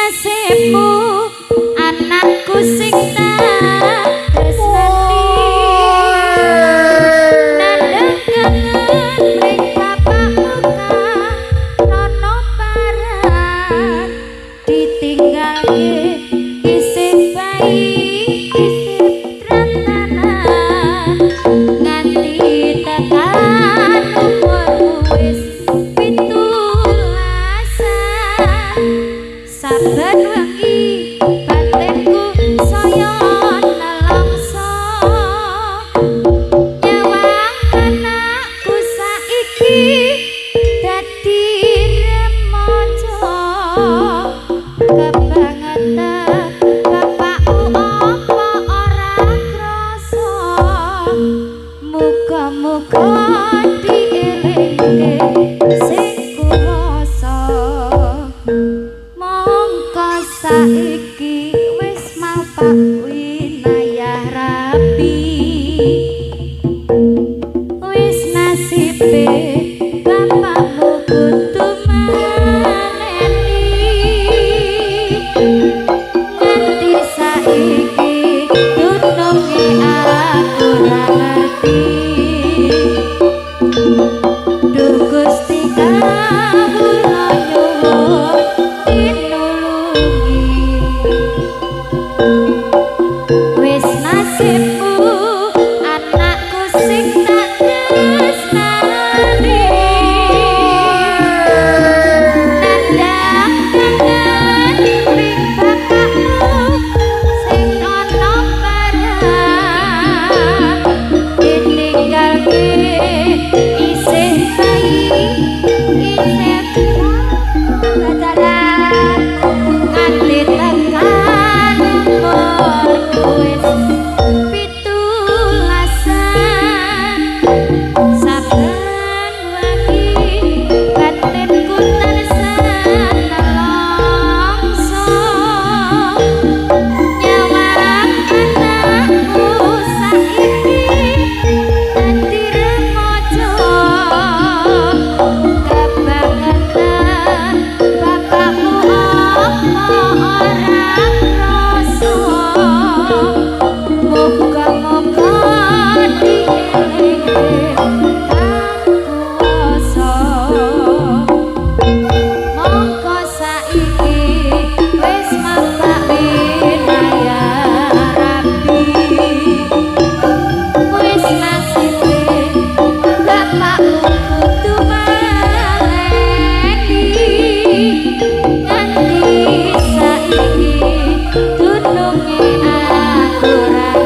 Nasibmu anakku sing tak tresnani, nandhang kangen ring bapakmu kang ana paran, ditinggalke isih bayi isih tratanan, nganti tekan umurmu wis 17an. Saben wengi batinku saya nelongso, nyawang anakku saiki dadi remaja. Kebangetan bapakmu apa ora krasa? Muga-muga dielingke sing kuwasa. Mongko saiki wis mapak winayah rabi, wis nasibe bapakmu kudu maneni, nganti saiki dununge aku ora ngerti. Duh Gusti, kawula nyuwun tinulungi. Wis nasibmu anakku sing tak tresnani, nandhang kangen ring bapakmu sing ana paran, ditinggalke isih bayi isih tratanan, nganti tekan umurku wis 17an. Saben wengi batinku tansah nelongso, nyawang anakmu saiki dadi remaja. Kebangetan bapakmu apa ora krasa? Muga-muga dielingke kang kuwasa. Mongko saiki wis mapak winayah rabi, wis nasibe bapakmu kudu maleni, nganti saiki dununge aku ora